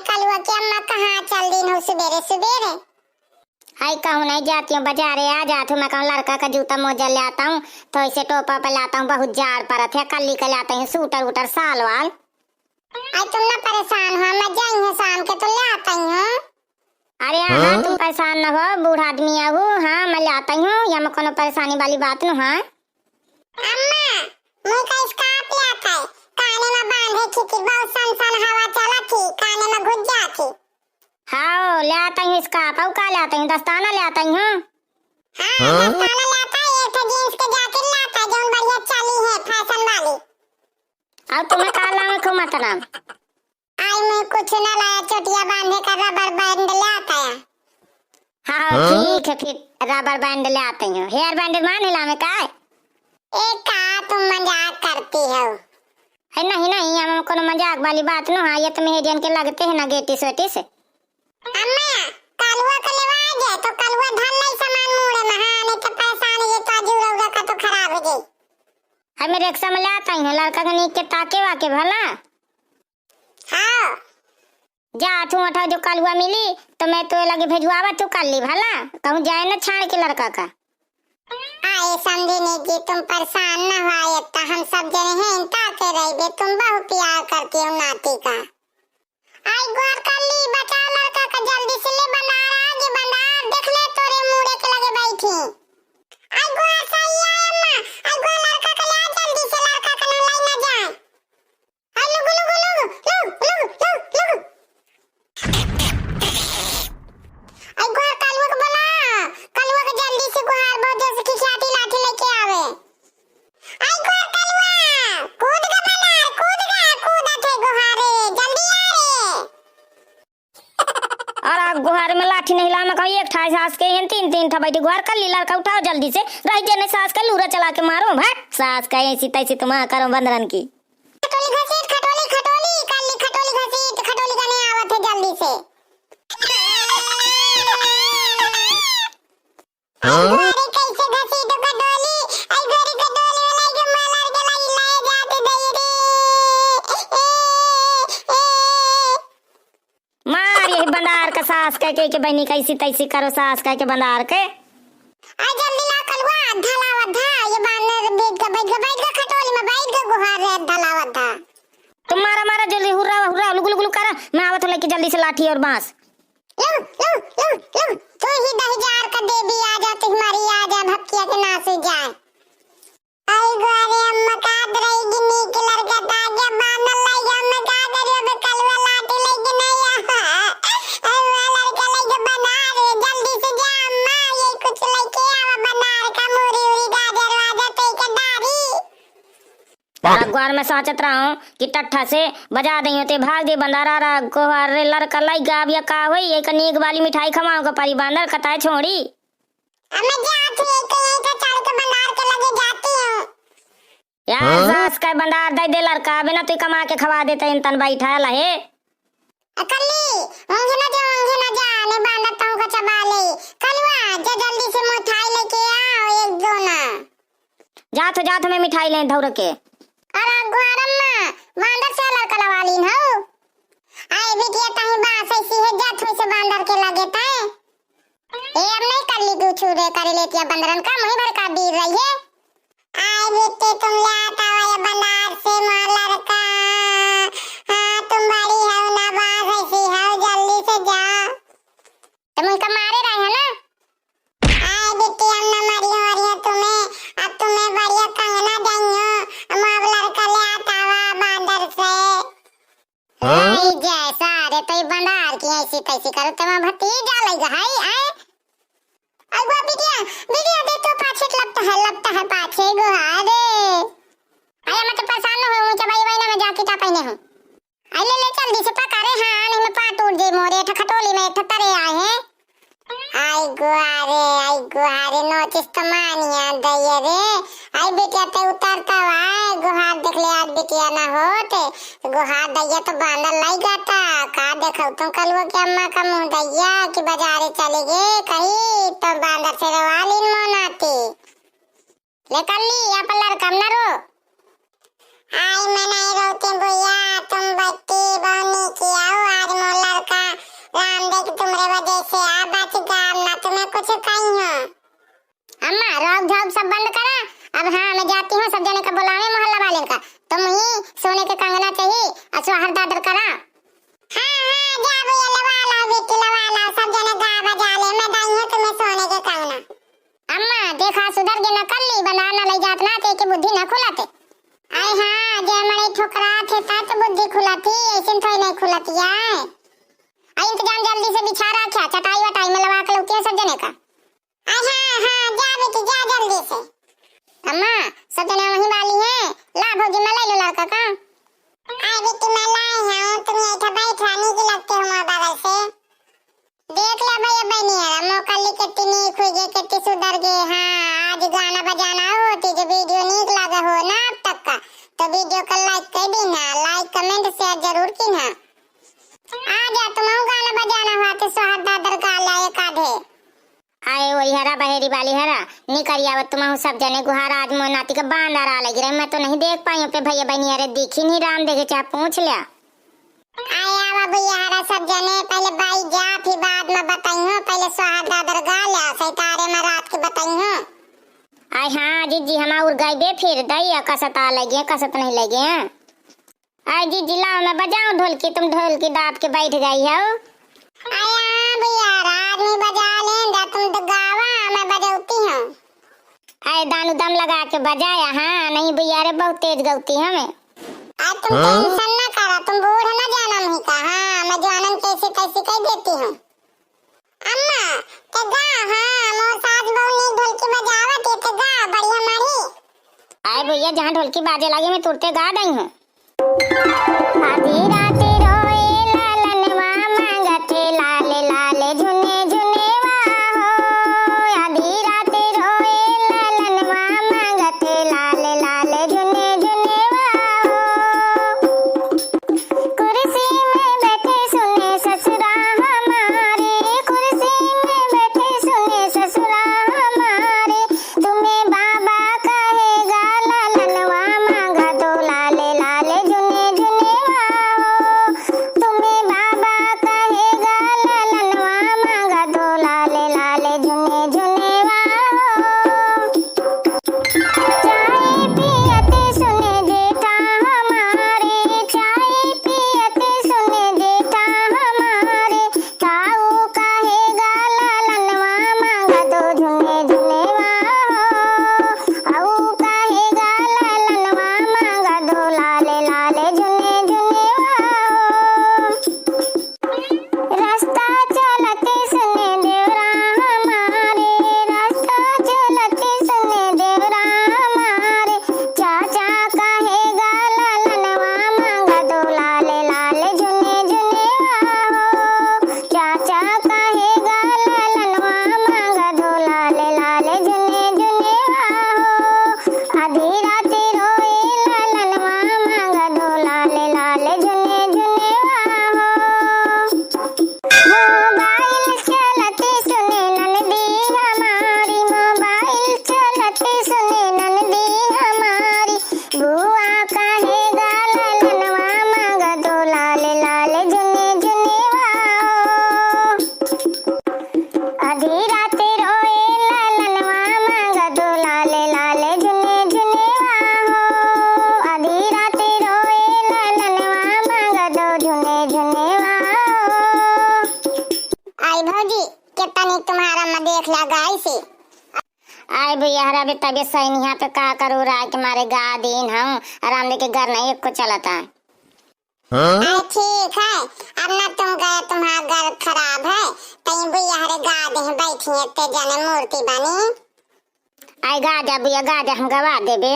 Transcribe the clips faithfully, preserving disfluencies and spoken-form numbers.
कलुआ के अम्मा कहाँ चल दीन हो सुबेरे सुबेरे? हाय, कहूँ नहीं जाती हूँ, बजारे आ जात हूँ। मैं कहूँ लड़का का जूता मोजा ले आता हूँ, तो ऐसे टोपा पे लाता हूँ, बहुत जाड़ परत है, कल्ली का लाता हूँ सूटर उटर साल वाल। आई तुम ना परेशान हो, मैं जाई हूँ शाम के तो ले आता ही हूँ। अरे हाँ, हाँ? तुम परेशान न हो, बूढ़ा आदमी आहू, हाँ, मैं ले आता ही हूँ, या मैं कोनो परेशानी वाली बात न है। अम्मा, मुँह का scarf ले आता है, काने में बांधे की थी, बहुत सन सन हवा चला थी, काने में घुस जाती। हाँ, ले आता ही scarf, और का ले आता ही, दस्ताना ले आता ही हूँ। हाँ, हाँ? दस्ताना ले आता है, एक ठे jeans के jacket ले आता है, जौन बढ़िया चली है, fashion वाली। और तुम्हें का लावे खूब मतलब? आई मैं कुछ ना लाया, चोटिया बांधे का rubber band ले आता है। हाँ, हाँ? ठीक है, फिर rubber band ले आते हैं। Hair band मान हिला में का है? ए का तुम मजाक करती हो? है नहीं, नहीं, हम कोनो मजाक वाली बात न है, ये तो मेहरियन के लगते हैं ना गेटी सोटी से। अम्मा, कलुआ के लेवा जे, तो कलुआ धर ले सामान मूड़े में, हाँ, नहीं तो परेशान ये तो आजू रौदा का तो खराब हो जाई। है मेरे रिक्शा में ले आता ही हूँ, लड़का के नीक के ताके वाके भला। हाँ। जा, तू उठा, जो कलुआ मिली, तो मैं तो लगे भेजवावा, तू कर ली भला, कहूँ जाए न छाड़ के लड़का का। आए समधिनी जी, तुम परेशान न हो, इतना हम सब जने हैं, इनका के रहिबे, तुम बहुत प्यार करती हो नाती का। आई गोर कर ली, बचा लड़का का, जल्दी से ले बंदार आ, जे बंदार देख ले तोरे मूड़े के लगे बैठी। आई गोर सही है अम्मा, आई गोर लड़का का ले आ, जल्दी से लड़का का ना लाई ना जाए। आई लुगु, लुगु, लुगु, लुगु, लुगु, लुगु। आई गोर कलुआ के बोला, कलुआ के जल्दी से गोहार बहुत जोर से खिखियाती लाठी लेके आवे। आई गोर कलुआ, कूद के बंदार, कूद के, कूदत है गोहारे, जल्दी आ रे। और आ गोहारे में लाठी नहीं लामा कहूँ एक ठाई सास के हैं, तीन, तीन ठा बैठी गोहार कर ली, लड़का उठाओ जल्दी से, रह जे नहीं सास के लूरा चला के मारो, भाग सास का ऐसी तैसी तुम करो बंदरन की। खटोली घसीट, खटोली, खटोली, कर ली खटोली घसीट, खटोली गने आवत है जल्दी से। हाँ? अरे कैसे घसीट खटोली, आई गोरी खटोली वाला के मालार के लाई ले जात दई रे। ए, ए, ए। मार यही बंदार का सास कह के, के बहनी कैसी तैसी करो सास कह के बंदार के। आ जल्दी ला कलुआ, अद्धा लाव अद्धा, ये बानर बैठ के, बैठ के, बैठ के खटोली में बैठ के गोहार रे, अद्धा लाव अद्धा। तुम मारा, मारा जल्दी, हुर्रा, हुर्रा, लुगु, लुगु, लुगु करा, मैं आवत हूँ लेके जल्दी से लाठी और बांस। लो, लो, लो, लो, तू ही दहिजार का देवी आ जा, तू हमारी आ जा, भक्तिया के नाच जाए। आई गोरे अम्मा का दरई गिनी के लड़का तागे बानर लाई, अम्मा का करियो बे कलुआ लाठी लेके नहीं आ। अम्मा लड़का लेके बंदार, जल्दी से जा अम्मा, ये कुछ लेके आवा बंदार का, मूरी उरी गाजर वाजर ते के डारी। अगुआर में सोचत रहूं कि टट्ठा से बजा दइयो ते भाग दे बंदारा रा गोहर रे लड़का लाई गाब या का होई, एक नीक वाली मिठाई खवाओ का परी बानर कताए छोड़ी। अब मैं जात हूँ, एक यहीं से चढ़ के बंदार के लगे जाती हूँ। यार, हाँ? सास का बंदार दे दे लड़का, बिना तू कमा के खवा देते, इन तन बैठा लहे। अकल्ली, ऊँघे ना जा, ऊँघे ना जा, नहीं बांधत हूँ का चबा ले। कलुआ, जा जल्दी से मिठाई लेके आओ, एक दो ना। जात हो, जात हो, मैं मिठाई ले धौर के। अरे गुहार अम्मा, बांदर से लड़का लवा लीन हो। आए बिटिया, तहीं बास ऐसी है, जात हो से बांदर के लगे तय। ए, अब नहीं कर ली तू छू रे, कर लेतिया बंदरन का, मुँह भर का बीर रही है। आए बेटे, तुम ले आता हो ये बनारसी माँ लड़का। हाँ, तुम बड़ी हो ना, बास ऐसी हो, जल्दी से जाओ। तुम उनका मारे रहे हो ना? आए बेटे, हम ना मारी हो रही हो तुम्हें, अब तुम्हें बढ़िया कंगना दई हो, हम अब लड़का ले आता हुआ बांदर से। हाँ? नहीं जैसा रे, तई बंदार की ऐसी तैसी करो, तुम भतीजा लग है, आए? अगुआ बिटिया, बिटिया दे तो पाछे लपटा है, लपटा है पाछे गुहारे। अरे मत परेशान न हो, ऊंचा भाई वही ना मैं जाके टा पहने हूँ। आई ले ले जल्दी से पका रे, हाँ, नहीं मैं पाट उठ जाई मोरे, एक ठो खटोली में एक ठो तरे आए हैं। आई गुहारे, आई गुहारे, नोचिस तो मानिया दइए रे। आई बिटिया ते उतरता हुआ, गुहार देख ले आज बिटिया ना होत। गोहार दैया तो बांदर लाई जाता, का देखो तुम कलुआ के अम्मा का मुँह दैया कि बजारे चले गे, कही तो बांदर से रोवा लीन मोनाती। ले कल्ली, अपन लड़का न रो। आई मैं नहीं रोती भैया, तुम बच्ची बहनी की आओ, आज मोर बतिया। आ इंतजाम जल्दी से बिछा रखा, चटाई वटाई में लगा के लौटिया सब जने का। अरे हाँ, हाँ, जा बेटी, जा जल्दी से। अम्मा, सब जने वहीं वाली हैं। ला भौजी, मैं ले लो लड़का का। अरे बेटी, मैं लाए हूँ, तुम ऐठा बैठ रानी की लगते हो माँ बगल से। देख ले भैया बहनी है, मोका ली कितनी नीक हुई गई, कितनी सुधर गई। हाँ, आज गाना बजाना होती, जो video नीक लगे हो ना अब तक का, तो video का like कर दी ना, like, comment, share जरूर की ना। आ जा, तुमहू गाना बजाना हुआ तो सोहर दादर गा ले एक आधे। आए वही हरा बहेरी वाली हरा, निकरी आवत तुमहू सब जने गुहार, आज मोर नाती के बांदर आ लगी रहे, मैं तो नहीं देख पाई पे भैया बहनी हरे, दिखी नहीं राम देखे चाहे पूछ लिया। आए आवा भैया हरा सब जने, पहले बाई जा, फिर बाद में बताई हो, पहले सोहर दादर गा लिया, सैतारे में रात के बताई हो। आए हाँ जिज्जी, हम और गईबे फिर, दैया कसत आ लगे, कसत नहीं लगे। आए जिज्जी लाओ मैं बजाऊं ढोलकी, तुम ढोलकी दाब के बैठ गई हो। आए हाँ भैया हरा, आदमी बजा लें, जा तुम तो गावा, मैं बजौती हूँ। आए दानू दम लगा के बजाया, हाँ नहीं भैया रे, बहुत तेज गौती हमें। आज तुम हाँ? Tension ना करा, तुम बूढ़ ना जाना मुही का। हाँ, मैं जवानन कैसे कैसे कह देती हूँ। अम्मा, ते गा, हाँ, मोर सास बहू नी ढोलकी बजावत है, ते गा, बढ़िया मारी। आए भैया, जहाँ ढोलकी बाजे लगी, मैं तुरते गा दई हूँ। आधी रात रोए ललनवा मांगत लाल लाल झुने झुनेवा हो। आधी रात रोए ललनवा मांगत लाल लाल झुने झुनेवा हो। कुर्सी में बैठे सुने ससुरा हमारे, कुर्सी में बैठे सुने ससुरा हमारे। तुम्हें बाबा कहेगा ललनवा मांगा दो लाल लाल झुने झुनेवा हो। तुम्हें बाबा कहेगा ललनवा मांगा दो लाल लाल झुने झुनेवा हो। चाय पियत सुने जेठा हमारे, चाय पियत सुने जेठा हमारे, ताऊ कहेगा ललनवा मांगा दो झुने झुनेवा हो, आऊ कहेगा ललनवा मांगा दो लाल लाल झुने झुनेवा हो। रास्ता चलत सुने देवरा हमारे, रास्ता चलत सुने देवरा हमारे, चाचा कहेगा ललनवा मांगा दो लाल लाल झुने झुनेवा हो। चाचा कहेगा ललनवा मांगा दो लाल लाल झुने झुनेवा हो। आधी रात रोए ललनवा मांगा दो लाल लाल झुने झुनेवा हो। मोबाइल चलत सुने ननदी हमारी, मोबाइल चलत सुने ननदी हमारी। बुआ कहेगा ललनवा मांगा दो लाल लाल झुने झुनेवा हो। आधी रात रोए ललनवा मांगा दो लाल लाल झुने झुनेवा हो। आधी रात रोए ललनवा मांगा दो झुने झुनेवा हो। आई भौजी, कितना नीक तुम्हारा मैं देख लिया गाय से। आए भैया, हरा भी तबियत सही नहीं है, पे का करूँ, राय के मारे गा दीन हम, आराम देके घर नहीं एको चलता। हाँ? अरे ठीक है, अब ना तुम गए, तुम्हारा घर खराब है, तई भैया हरे गा दे, बैठी है ते जने मूर्ति बनी। आए गा जा भैया, गा जा, हम गवा देबे।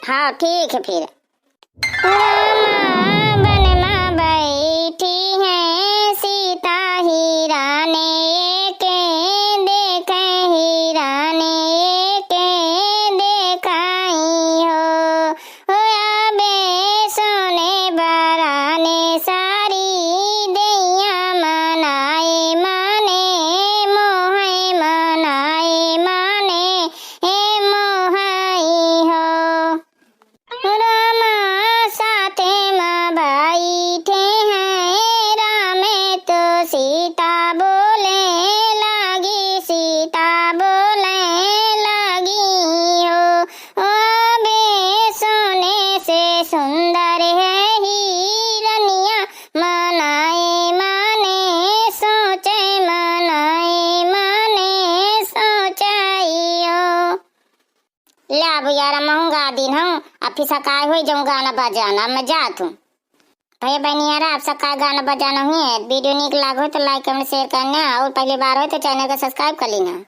हाँ ठीक है फिर। रामा बन मा बैठी हैं सीता हिराने के, देखे हिराने के देखाई हो। होया बे सोने बराने सारी दैया मनाए माने, मोहे मनाए माने, हे मोहाई हो। रामा साथे मा बैठे हैं, रामे तो सीता बोले लागी, सीता बोले लागी हो। ओ बे सोने से सुंदर है हिरनिया, मनाए माने सोचे, मनाए माने सोचाई हो। ले अब यार, महूँ गा दीन हूँ, अब फिर सकाय होई जाऊँ गाना बजाना, मैं जात हूँ। भैया बहनियारा, आप सब का गाना बजाना हुई है, वीडियो नीक लागो तो like, comment, share करना, और पहली बार हो तो channel को subscribe कर लेना।